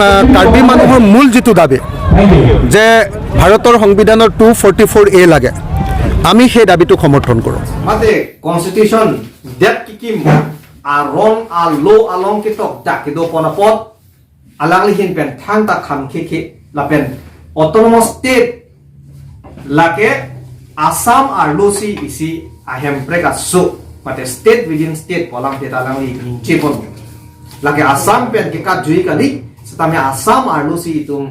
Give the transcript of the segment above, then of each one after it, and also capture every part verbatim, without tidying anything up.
আহ, কাৰ্বি মানুহৰ মূল যিটো দাবী যে ভাৰতৰ সংবিধানৰ টু ফৰ্টি ফ'ৰ এ লাগে, আমি সেই দাবীটোক সমৰ্থন কৰোঁ। Mate constitution det kikim aron alo along ketok dak kedo pon apot alangli ahin pen thangta kham khekhe lapen autonomous state lake Assam arlosi isi ahemprek aso mate state within state pu alam te ta alangli ningje pon. Lake Assam pen kekatjui kali, setame Assam arlosi itum,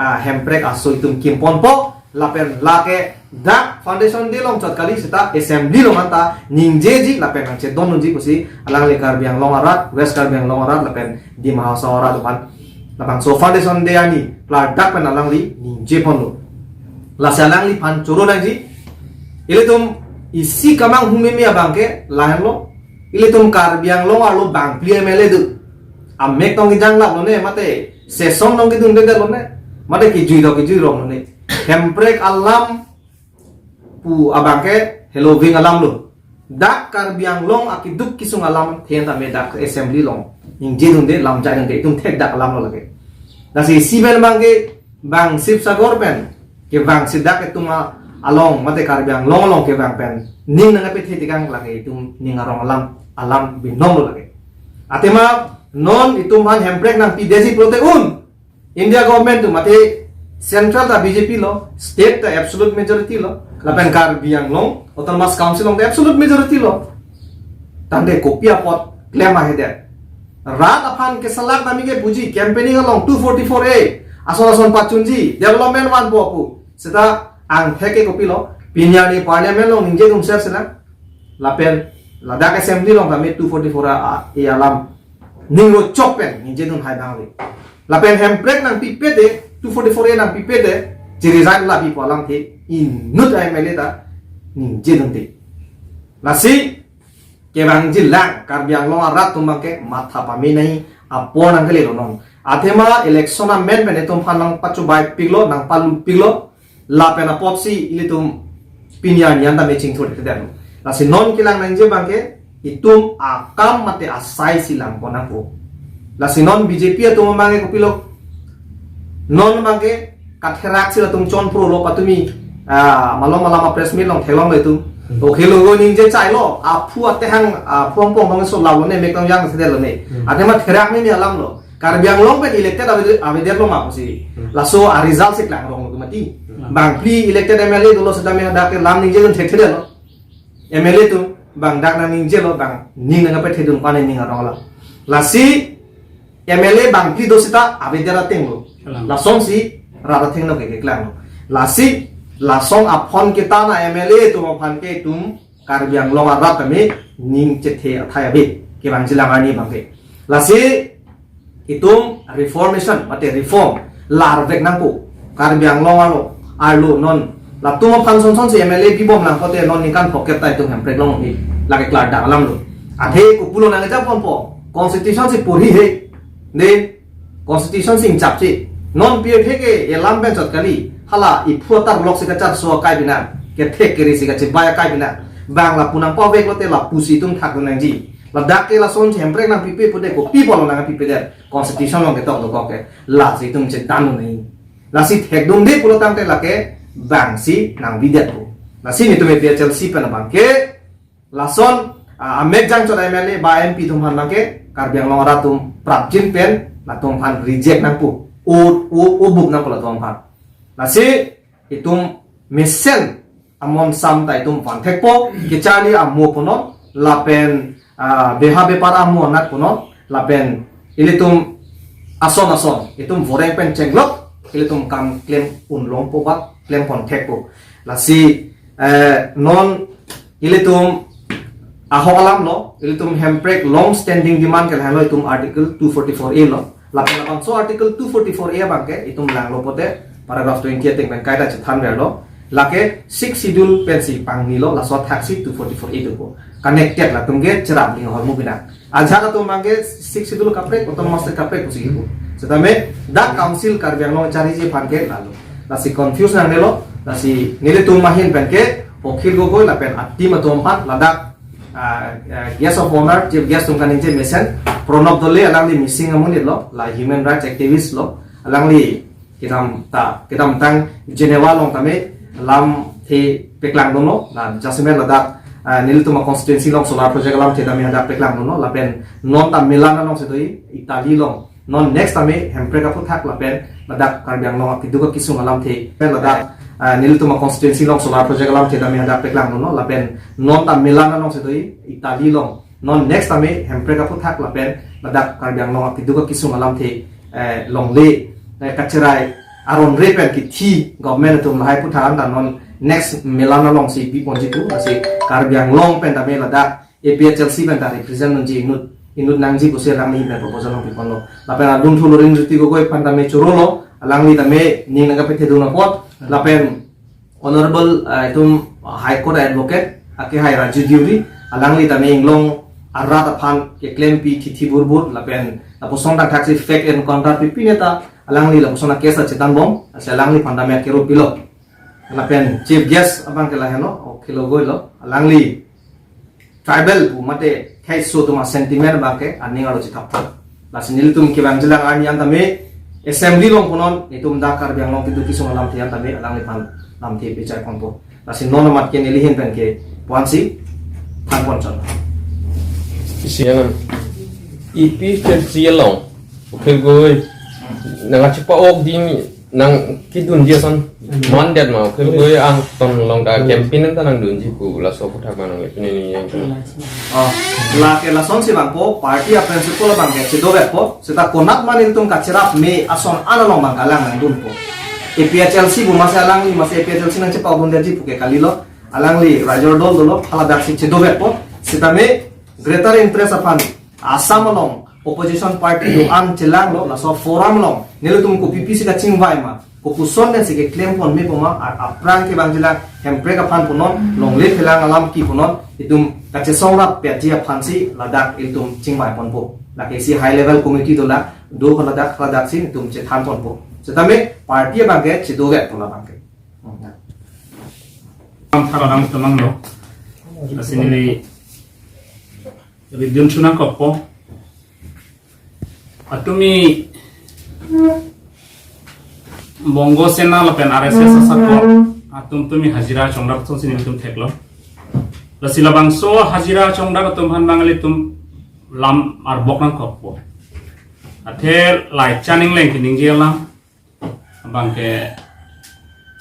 ah, hemprek aso itum kim ponpo, lapen lake dak foundation day along chot kali seta assembly along anta ningjeji lapen nangchedon unji pusi alangli Karbi Anglong arat, West Karbi Anglong arat lapen Dima Hasao arat aphan labangso foundation day arni klardak pen alangli ningje ponlo. Lasi alangliphan choro nangji. Ilitum isi kamang humimi abangke lahenlo. Ilitum Karbi Anglong arlo bangphli M L A do. Amek tong kejang lap lone, mate session tong kedun dede lone, mate kejui tong kejui rong lone. Hemprek alam pu abangke heloving alam lo. Dak Karbi Anglong akeduk kesung alam the tame dak assembly along ningje dunde, lamjai dunde, itum thekdak alam lo lake. Lasi isi pen abangke bang Sivasagar pen kevangsi dak itum along mate Karbi Anglong along kevang pen ning nangkepethe tekang lake itum ning arong alam, alam binong lo lake. Athema non itum aphan hemprek nangpidetji pulote un India government atum mate central ta B J P lo, state ta absolute majority lo, lapen Karbi Anglong Autonomous Council along ta absolute majority lo. Tangte kopi apot klem ahedet. Rat aphan kesalak nami ke puji campaigning along two forty-four A ason ason pachunji, development vanpo pu. Seta angthek ke kopilo, pini arni parliament along ningje dun ser sena. Lapen ladak assembly along kami two forty-four A, A alam ning rochok pen ningje dun hai bang le. Lapen hemprek nangpipete, two forty-four A nangpipete, chi resign labi pu alam the inut M L A ta ningje dunde. Lasi kevangji lang Karbi Anglong arat atum abangke matha pame nangji apor nangkele lo non. Athema election amen pen itum aphan nangpachobai piklo, nangpalu piklo, lapen apotsi ilitum pini arni anta meching thur kedam. Lasi non kelang nangji abangke itum akam mate asai si lang pon nangpo. Lasi non B J P atum abangke kopilo, non abangke katherak si latum chonpro lo patumi, ah, malom malom a press meet along theklong lo itum. Hmm. Oke lo go ningje chai lo, aphu atehang, aphu angpong dong so lalo ne mek tong yang sede lo ne. Hmm. Athema therak ne ni alam lo. Karbi Anglong pen elected ave-, avedet lo ma pusi. Hmm. Laso a result si klang rong lo mati. Hmm. Bangphli elected M L A dolo seta me dak ke lam ningje dun thekthedet lo. M L A atum bang dak nangningjelo, bang ning nangkepethe dun pane ning arong alam. Lasi M L A bangphli do seta avedet ateng lo. Kalang. Lasonsi rat athengno ke keklang lo. Lasi lason aphon kita na M L A atum aphan ke itum Karbi Anglong arat kami ning chethe athai ave kevangji lang arni abangke. Lasi itum reformation mate reform larvek nangpo. Karbi Anglong arlo, arlo non latum aphan son son si M L A bibom lang pote non ningkan pocket ta itum hemprek long hi lake klardak alam lo. Athe kopulo nangja ponpo, constitution si porhi he. De constitution si ingchap si. Non pirthe ke elam pen chot kali. Hala iphu atar lok si kacharso akai bina, kethek kere si kachebai akai bina. Bang lapu nangpavek lote lapusi itum thak dun nangji. Ladak ke lason si hemprek nangpipe pute kopi pulo nangpipedet. Constitution along ketok dokok ke. Lasi itum chedan nangji. Lasi thekdunde pulo tangte lake bangsi nangbidet pu. Lasi netum A P H L C pen abangke lason, ah, amek jangchot M L A ba M P atum aphan abangke Karbi Anglong arat atum prapjin pen latum aphan reject nangpo. O, o, o buk nangpo latum aphan. Lasi itum mesen amon sam ta itum van thekpo, kecharli amo punon, lapen, ah, beha bepar amo anat punon, lapen ilitum ason ason, itum voreng pen chenglok, ilitum kam klem unlongpo ba, klem pon thekpo. Lasi, eh, non ilitum ahok alam lo, ilitum hemprek long standing demand ke lahenlo itum Article two forty-four A lo. Lapen labangso Article two forty-four A abangke itum langlo pote paragraph twenty ateng pen kaita chethan verlo. Lake Sixth Schedule pensi pangnilo, laso athaksi two forty-four A dopo. Connected latum ke cherap ling ahormu bina. Ajahak atum abangke Sixth Schedule kaprek, Autonomous State kaprek pusi ipu. Setame dak Council Karbi Anglong chariji aphan ke lalo. Lasi confuse nangnelo, lasi nelitum ahin pen ke Akhil Gogoi lapen a-team atum aphan ladak Ah, ah, guest of honor, chief guest atum kaningje mesen, Pranab Doley, alangli Mising amonit lo, la human rights activist lo, alangli kedam ta, kedamtang Geneva along tame lamthe paklang dunlo, la jasemet ladak, ah, nelitum a constituency along solar project alamthe tame hadak paklang dunlo, lapen non ta Milan alongsi do-i, Italy along. Non next tame Hemprek aphuthak lapen ladak Karbi Anglong akeduk akesung alamthe. Pen ladak, ah, nelitum a constituency along solar project alamthe tame hadak paklang dunlo. Lapen non ta Milan alongsi do-i, Italy along. Non next tame Hemprek aphuthak lapen ladak Karbi Anglong akeduk akesung alamthe, eh, longle, eh, kacherai aron re pen kithi government atum lahai aphuthak anta non next Milan alongsi biponji pu, lasi Karbi Anglong pen tame ladak A P H L C pen ta represent nangji inut, inut nangji pusi alangli pen proposal nangpiponlo. Lapen alun thu Lurinjyoti Gogoi aphan tame chorolo, alangli tame ning nangkapethedun apot, lapen Honorable, ah, itum High Court Advocate, akehai Raju Deuri, alangli tame inglong arat aphan keklempi thithi burbur, lapen lapuson thakthak si fake encounter pi pine ta, alangli lapuson a case ta chetan bom, lasi alangliphan tame akero pilo. Lapen chief guest abang ke lahenlo, Akhil Gogoi lo, alangli tribal pu mate kheiso atum a sentiment abang ke aning arlo chethap thap. Lasi nelitum kevangjilang arni an tame assembly along punon, itum dak Karbi Anglong keduk kesung alamthe an tame alangliphan lamthe pechai ponpo. Lasi non amat ke neli ahin pen ke puansi thanpon chot. Isi anam. A P H L C along, Akhil Gogoi, nangkachepa-ok ding nangkedunji ason mandet ma, Akhil Gogoi angton along ta campaign ta nangdunji pu, laso aphuthak ma nang ipini ni yang. Oh, lake lasonsi abang po, party a principle abang ke chedovekpo, seta konat ma nelitum kacherap me ason an along abang ke alang nangdunpo. A P H L C pu masi alangli masi A P H L C nangchepa-ok dundetji pu ke kalilo, alangli raijo dol dolo, haladaksi chedovekpo, sitame greater interest aphan Assam along opposition party do-an chelanglo, laso forum along nelitum kopi pisi kachingvai ma, kopuson pensi keklem pon me pu ma, a-, aphrang kevangjilang Hemprek aphan punon, longle phelang alam ke punon, itum kachesong rap petji aphansi ladak itum chingvai ponpo. Lake isi high level committee dola, do haladak haladaksi itum chethan ponpo. Sitame party abang ke chedovekpo labang ke. Am tharo dam temang lo. Lasi neli ridun chunangkokpo. Atumi Bongo Sena lapen R S S asakor atum tumi hajira chongdak atum si nelitum theklo. Lasi labangso hajira chongdak atum aphan nanglitum lam arbok nangkokpo. Athe lai chaning leng keningje alam abang ke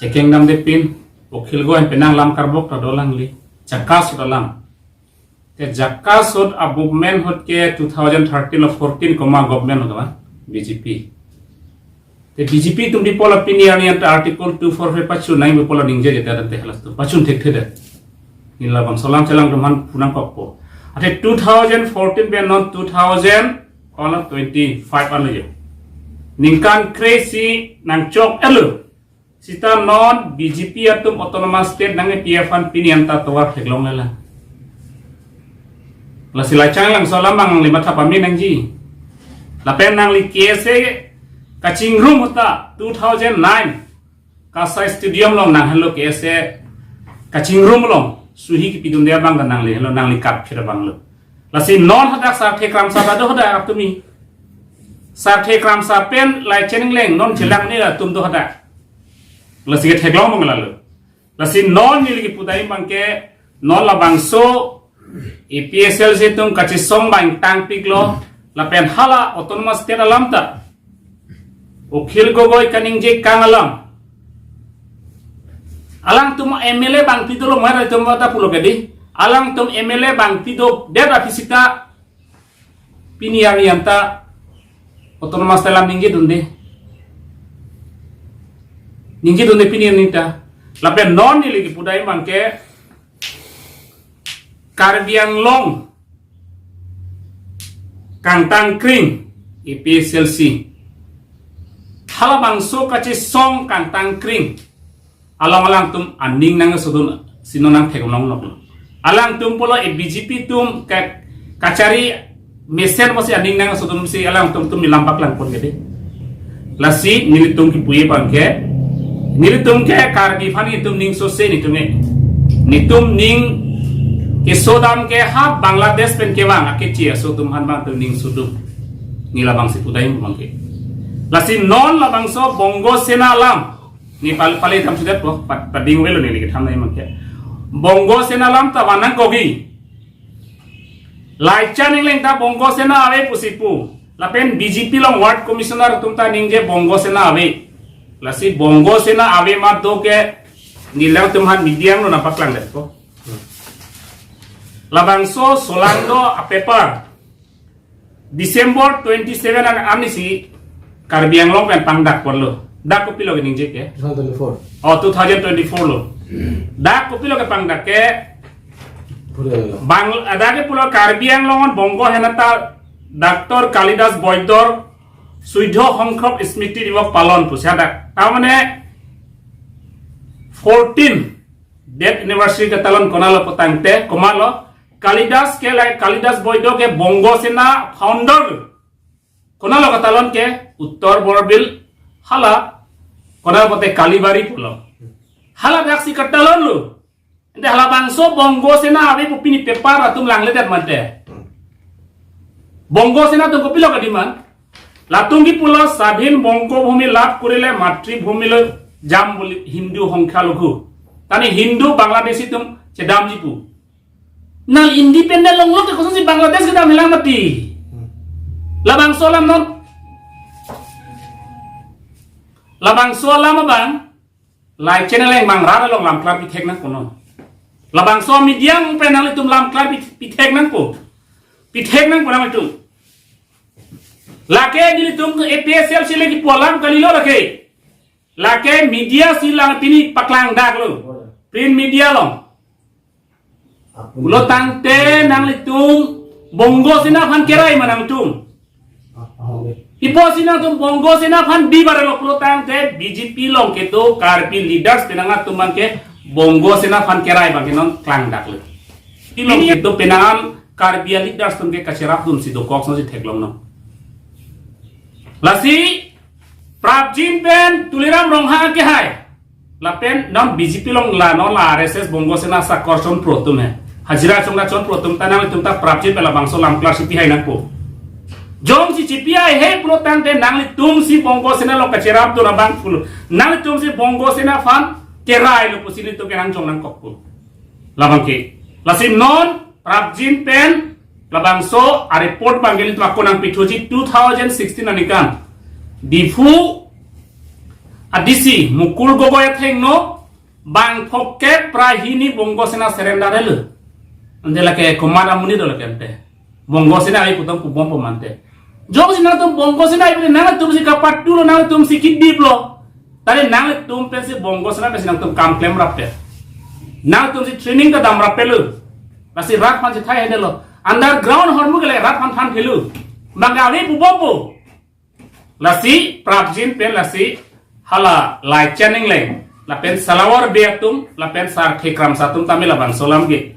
chekeng damde pin, Akhil Gogoi penang lam karbok ta do alangli, Jakasot alam. Te Jakasot a movement ahut ke two thousand thirteen lo fourteen koma government ahut ma, B J P. Te B J P atum di pola pini arni anta Article two four five pachun nai pola ningje jeta dan te halas tu pachun thekthedet. Neli labangso alam chelang atum aphan pu nangkokpo. Athe two thousand fourteen pen non two thousand kono twenty-five an lo jo. Ningkan kre-isi nangchok-etlo. Sita non B J P atum autonomous state nangkepi aphan pini anta tovar theklonglelang. Lasi lachang lang so alam abang nangli matha pame nangji. Lapen nangli K S A kachingrum ahut ta two thousand nine Kasai Stadium along nanghenlo K S A kachingrum along suhi kepidunde abang ta nangli henlo, nangli kap phir abang lo. Lasi non hadak sarthe kramsa ta do hadak atumi. Sarthe kramsa pen lai chening leng non chelang ne atum do hadak. Lasi ketheklong abang lalo. Lasi non neli kepu dai abang ke non labangso A P H L C atum kachesong abang tangpiklo lapen hala autonomous state alam ta Akhil Gogoi kaningje kang alam. Alangtum M L A abang pidolo mara itum ta pulo kedi. Alangtum M L A abang pidodet aphi sita pini arni anta autonomous state alam ningje dunde. Ningje dunde pini arni ta. Lapen non neli kepu dai abang ke Karbi Anglong kangtang kring A P H L C. Halabangso kachesong kangtang kring along alangtum aning nangsodun si non nangtheklong noklo. Alangtum pulo A B J P atum ka-, kachari mesen pusi aning nangsodun si alangtum atum nilam paklang pon kedi. Lasi nelitum kepu abang ke, nelitum ke Karbi aphan nelitum ning sose nelitum e. Nelitum ning Keso dam ke ha Bangladesh pen kevang akeche aso atum aphan abang tuning suduk. Ne labangsi pudai abang ke. Lasi non labangso Bongo Sena alam. Ne pal-, pale tham sudet po, pat-, pading velo ne, ne kethan nai abang ke. Bongo Sena alam ta vanang kogi. Laichan ingleng ta Bongo Sena ave pusi pu. Lapen B J P along ward commissioner atum ta ningje Bongo Sena ave. Lasi Bongo Sena ave mat do ke nelitum aphan media along nangpaklang det po. Labangso solangdo a paper. December twenty-seven an anisi Karbi Anglong pen pangdak ponlo. Dak kopilo keningje ke? Two thousand twenty-four. Oh, two thousand twenty-four lo. Dak kopilo kepangdak ke? Pura lo. Bang, ada ke pulo Karbi Anglong Bongo Sena ta Doctor Kalidas Boidor Suidho Hongkrop Smriti Divok Palon pusi hadak. Tamane fourteen death anniversary ketalon konatlo putangte, komatlo, Kalidas ke la, Kalidas Boidor ke Bongo Sena founder. Konatlo ketalon ke Uttar Borbil hala, konatlo pute Kalibari pulo. Hala daksi ketalon lo. Ante halabangso Bongo Sena ave pu pini paper atum langledet mante. Bongo Sena atum kopilo kediman? Latum ke pulo Swadhin Bongo Bhumi lab kurile matribhumi lo jam buli Hindu hongkha lukhu. Tani Hindu Bangladeshi atum chedamji pu. Nang independent longlo ke kosonsi Bangladesh kedam helang mati. Labangso alam non. Labangso alam abang. Laichan ingleng abang rat along lamklar pithek nangpo non. Labangso media pen nanglitum lamklar pith-, pithek nangpo. Pithek nangpo nanglitum. Lake nelitum ke A P H L C le kipu alam kalilo lake. Lake media si lang pini paklang daklo. Print media along. Pulo tangte nanglitum Bongo Sena aphan kerai ma nangtum. Ipo si nangtum Bongo Sena aphan bibar lo pulo tangte B J P along kedo Karbi leaders penang atum abang ke Bongo Sena aphan kerai abang ke non klangdaklo. Ilong kedo penang Karbi leaders atum ke kacherapdunsi dokok sonsi theklonglo. Lasi Prabjin pen Tuliram Ronghang ke hai. Lapen non B J P along la non la R S S Bongo Sena sakor chonpro atum he. Hajira chongda chonpro atum ta nanglitum ta prapjin pen labangso lamklar si pihai nangpo. Jongsi chipi hai he pulo tangte nanglitumsi Bongo Sena along kacherapdun abang pulo. Nanglitumsi Bongo Sena aphan kerai lo pusi nelitum ke nangjong nangkokpo. Labang ke. Lasi non prapjin pen labangso a report abang ke nelitum ako nangpithuji two thousand sixteen aningkan. Diphu a D C Mukul Gogoi athengno bang phokep phra hini Bongo Sena surrender helo. Ante lake komat amonit do lake ante. Bongo Sena ai putam pubom pemante. Jongsi nangtum Bongo Sena ai nangtumsi kapatdulo, nangtumsi kidiplo. Tadi nangtum pensi Bongo Sena pensi nangtum kam klemrappet. Nangtumsi training ta damrappetlo. Lasi rat aphan si thai hendelo. Underground ahormu ke le rat aphan than thelo. Manggawi pubompo. Lasi prapjin pen lasi hala Laichan ingleng. Lapen Salawar Bey atum, lapen Sarthe Kramsa atum tame labangso alam ke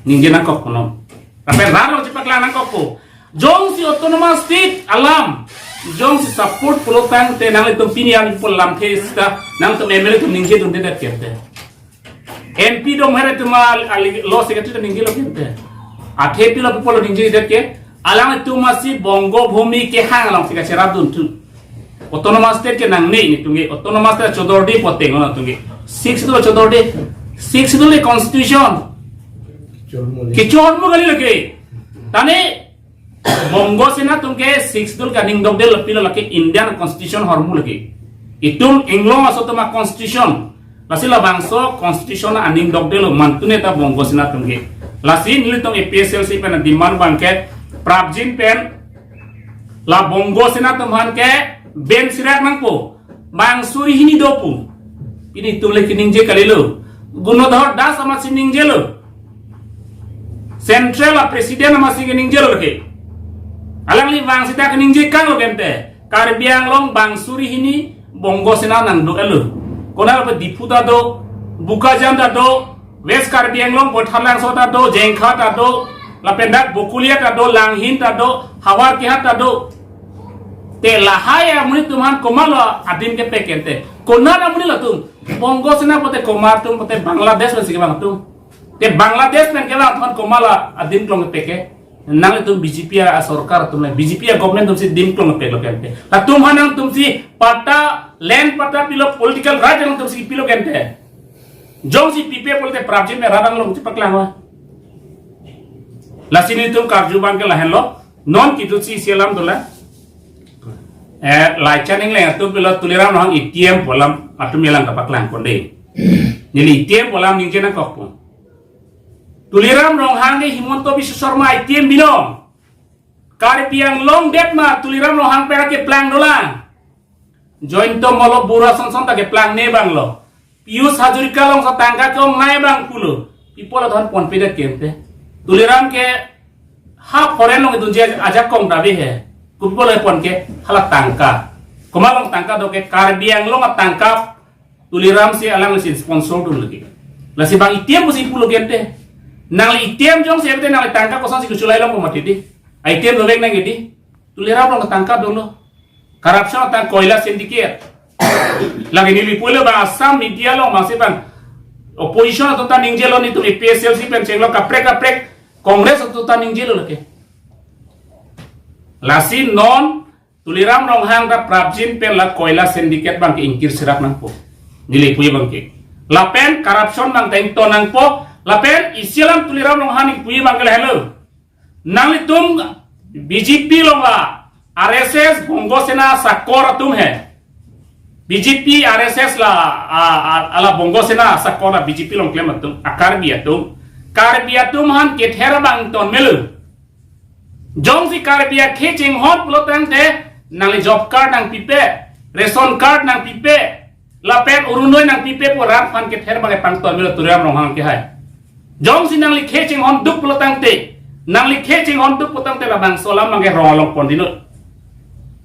ningje nangkokpo non. Lapen rat along chepaklang nangkokpo. Jongsi autonomous state alam, jongsi support pulo tangte nanglitum pini an pul lamthe sita, nangtum M L A atum ningjedundedet kente. M P dong here atum a, ali law secretary ta ningjelo kente. Athe pilo pulo ningjedet ke, alangtum asi Bongo Bhumi kehang alongsi kacherapdun thu. Autonomous state ke nangne nelitum ke, autonomous state chodorde poteng nelitum ke. Sixth schedule chodorde, sixth schedule constitution. Kechormu kali lake. Tane Bongo Sena atum ke sixth schedule ke aning dokdelo pilo lake Indian constitution ahormu lake. Itum inglong aso atum a constitution. Lasi labangso constitution aning dokdelo mantune ta Bongo Sena atum ke. Lasi nelitum A P H L C pen demand abang ke prapjin pen la Bongo Sena atum aphan ke ben sirak nangpo. Bang suri hini dopo. Pini itum le keningje kalilo. Gunodhar Das amatsi ningjelo. Central a president amatsi keningjelo lake. Alangli bang sita keningje kanglo kente. Karbi Anglong bang suri hini Bongo Sena nangdoklo. Konat apa Diphu ta do, Bokajan ta do, West Karbi Anglong Baithalangso ta do, Jengkha ta do, lapen dak Bokolia ta do, Langhin ta do, Howraghat ta do. Te lahai amonit atum aphan komatlo adim kepekente. Konat amonit latum. Bongo Sena pote komat atum pote Bangladesh pensi kevang atum. Te Bangladesh pen kevang thon komat la adim klong kepek ke. Nanglitum B J P asorkar atum le, B J P agovernment atum si dim klong kepek lo kente. Latum aphan nangtum si patta, land patta pilo, political right nangtum si pilo kente. Jongsi pipe pulote prapjin me radang long si paklang wa. Lasi nelitum karju abang ke lahenlo. Non kitu si isi alam dolang. Eh, Laichan Engleng atum pilo Tuliram Ronghang A T M pu alam atum elang kapaklang ponde. Neli A T M pu alam ningje nangkok pon. Tuliram Ronghang ke Himanta Biswa Sarma A T M binong. Karbi Anglong det ma Tuliram Ronghang pera keplang dolang. Jayanta Malla Barua sonson ta keplang ne abang lo. Pijush Hazarika along so tangka ke-ongnei abang pulo. Pi apot la thon ponpedet kente. Tuliram ke ha foreign along idunji ajakong ta ave he. Kopi apot la pon ke hala tangka. Komat along tangka do ke Karbi Anglong atangka Tuliram si alang lasi sponsor dun lagi. Lasi bang A T M pusi pulo kente. Nangli A T M jongsi ave te nangli tangka kosonsi kechulai long pu mati di. A T M dovek nang di. Tuliram along tangka dolo. Corruption atang koila syndicate. Lake neli pulo bang Assam media along masi bang opposition atum ta ningjelo, nelitum A P H L C pen chenglo kaprek kaprek, Congress atum ta ningjelo lake. Lasi non Tuliram Ronghang ta prapjin pen la koila syndicate abang ke ingkir serak nangpo. Neli puji abang ke. Lapen corruption abang ta ington nangpo. Lapen isi alam Tuliram Ronghang neli puji abang ke lahelo. Nanglitum B J P along la R S S Bongo Sena asakor atum he. B J P R S S la, a, a, ala Bongo Sena asakor la B J P along klem atum, a Karbi atum. Karbi atum aphan kether abang ton melo. Jongsi Karbi akhei chinghon pulo tangte, nangli job card nangpipe, ration card nangpipe, lapen Orunodoi nangpipe pu rat aphan kether abang pangton melo Tuliram Ronghang ke hai. Jongsi nangli khei chinghon duk pulo tangte, nangli khei chinghon duk pulo tangte labangso alam abang ke rong along pon dino.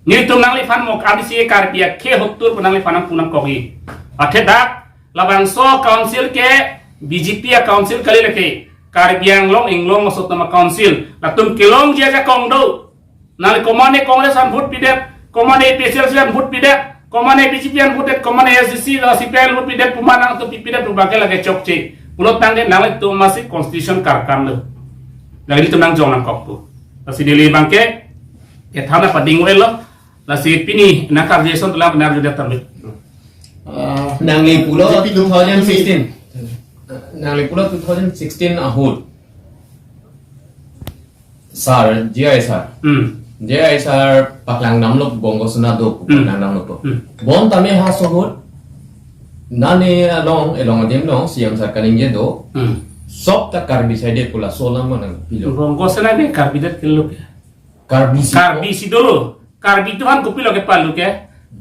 Nelitum nangliphan mok abisi Karbi akhei hotur pu nangliphan nangpu nangkok-i. Athe dak labangso council ke B J P a council kali lake. Karbi Anglong inglong aso atum a council. Latum kelongji ajakong do. Nangli komane Congress aphan vote pidet, komane A P H L C aphan vote pidet, komane B J P aphan vote det, komane A S D C, la C P I aphan vote pidet, pu ma nangtum pipidet pu abang ke lake chokche. Pulo tangte nanglitum masi constitution karkam do. Lake nelitum nangjong nangkok pu. Lasi neli abang ke, kethan ta pading welo. Lasi pini nangkarju ason dolang, nangkarjudet tame. Ah, nangli pulo B J P two thousand sixteen. Nangli pulo two thousand sixteen ahut. Sir, J I sir. Hmm. J I sir paklang damlo Bongo Sena do, Hmm. paklang damlo to. Hmm. Bonta me ha ahut. Nani along, along adim along, C M sir kaningje do. Hmm. Sop ta Karbi side pu laso alam nangpilo. Bongo Sena ke Karbi det kelo ke. Karbi si Karbi si dolo. Karbi atum aphan kopilo kepalu ke.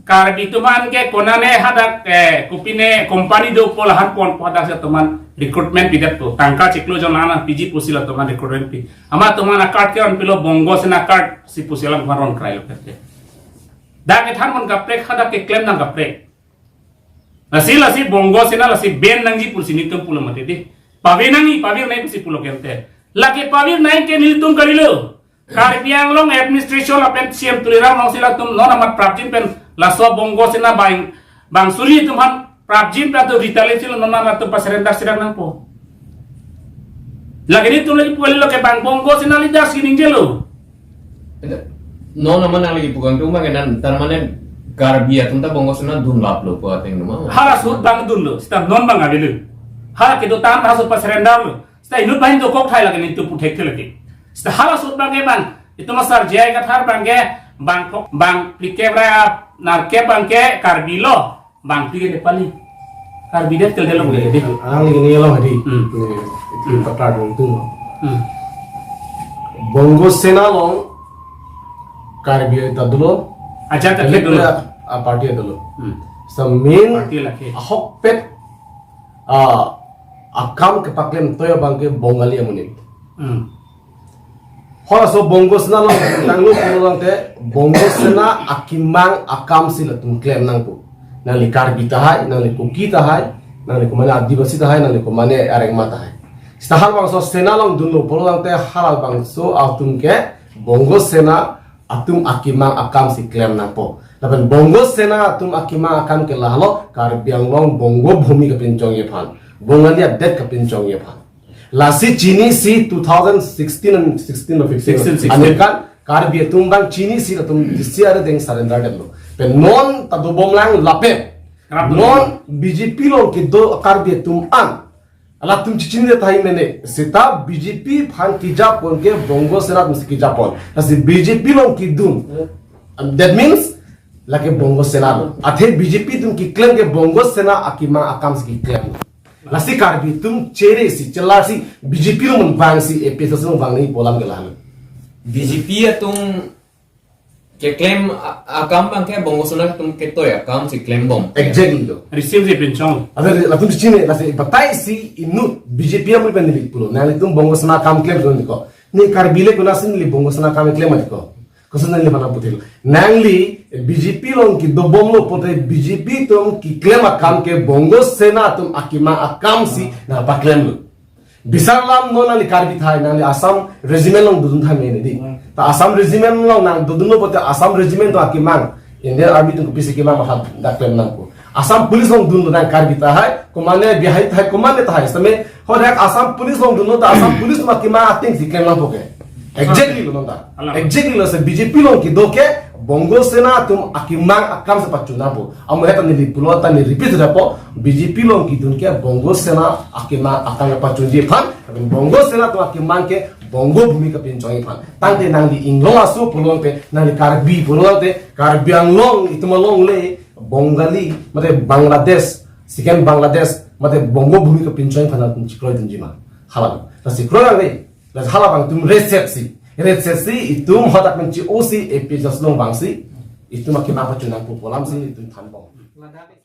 Karbi atum aphan ke konane hadak, eh, kopine company do pu lahan ponpo, hadak si atum aphan recruitment pidet pu. Tangka chiklo jon anan piji pusi latum aphan recruitment pi. Amat atum aphan a card ke-on pilo Bongo Sena card si pusi alam aphan ron krailo ke. Dak kethan mon kaprek, hadak keklem nang kaprek. Lasi lasi Bongo Sena lasi ban nangji pusi nelitum pulo mati di. Pavir nangji, pavirnei pusi pulo kente. Lake pavirnei ke nelitum kalilo. Karbi Anglong administration lapen C M Tuliram Ronghang si latum non amat prapjin pen laso Bongo Sena bang, bang suri atum aphan prapjin pen atum retaliation lo, non amat atum pasurrender serak nangpo. Lake nelitum lake pu kalilo ke bang Bongo Sena leaders kiningjelo. Non amat nangli pu kangtung abang ke nan, tar mane Karbi atum ta Bongo Sena dunlaplo pu ateng numa. Hala ahut abang dunlo, seta non abang avelo. Hala kedo tan ahut pasurrender lo. Seta inut abang dokok thai lake nelitum pu thekthe lake. Seta hala ahut abang ke bang, itum a sir J I Kathar abang ke, bang kok, bang phlikep ra nerkep abang ke Karbi lo, bang phli ke Nepali. Karbi det kelo de long de. Ang lagi ni long di. Hmm. Ni, itu pakar dong tu. Hmm. Bongo Sena along Karbi ta dolo. Ajat ta Elect dolo. A party ta dolo. Hmm. Sa main Party lake. Ahokpet, ah, akam kepaklem toya abang ke Bongali amonit. Hmm. Halaso Bongo Sena along tanglo pulo tangte Bongo Sena akemang akam si latum klem nangpo. Nangli Karbi tahai, nangli Kuki tahai, nangli komane Adivasi tahai, nangli komane Rengma tahai. Seta halabangso Sena along dunlo pulo tangte halabangso atum ke Bongo Sena atum akemang akam si klem nangpo. Lapen Bongo Sena atum akemang akam ke lahelo Karbi Anglong Bongo Bhumi kapinchongji aphan, Bongali adet kapinchongji aphan. Lasi chinisi two thousand sixteen and sixteen or fifteen. Sixteen, sixteen. Anir kan Karbi atum abang chinisi latum D C R deng surrender detlo. Pen non ta dobom lang lapen. Karap non B J P along kedo Karbi atum an. Latum chichinine tahai mene. Seta B J P aphan kejapon ke Bongo Sena atum si kejapon. Lasi B J P along kedun. Um, that means lake Bongo Sena lo. Athe B J P atum keklem ke Bongo Sena akemang akam si keklem. Lasi Karbi atum chere si, chelar si, B J P along vang si, A P H L C along vang nangji pu alam ke lahenlo. B J P atum keklem a-, akam abang ke Bongo Sena atum ketoi akam si klembom. Exactly lo. Receive si pinchong. Ada latum chine, lasi batai si inut B J P amri pen neli pulo. Nanglitum Bongo Sena akam klemlo tiko. Ne Karbi le konatsi neli Bongo Sena akam klem tiko. Koson nangli mana putil. Nangli B J P along kedobomlo pulote B J P atum keklem akam ke Bongo Sena atum akemang akam si nangpaklemlo. Bisar alam non nangli Karbi tahai, nangli Assam Regiment along dodun tahai mene di. Hmm. Ta Assam Regiment along nang dodunlo pulote Assam Regiment atum akemang, Indian Army atum kopisi kemang matha dak klem nangpo. Assam Police along dunlo nang Karbi tahai, komatne Bihari tahai, komatne tahai. Sitame hadak Assam Police along dunlo ta Assam Police atum akemang ateng si klem nangpo ke. Exactly lo non ta. Alam. Exactly lo, lasi B J P along kedo ke Bongo Sena atum akemang akam si pachun nangpo. Amat ta neli pulo ta neli repeat dapo, B J P along kedun ke Bongo Sena akemang akam pachunji aphan, Bongo Sena atum akemang ke Bongo Bhumi kapinchongji aphan. Tangte nangli inglong aso pulote, nangli Karbi pulote, Karbi Anglong itum along le Bongali, mate Bangladesh, second Bangladesh, mate Bongo Bhumi kapinchongji aphan nangtum chekroidunji ma. Hala, lasi kroi ave. Lasi halabang atum reset si. Reset si itum hadak pen chi-o si A P H L C along vang si. Itum akemang pachun nangpo pu alam si itum thanbom.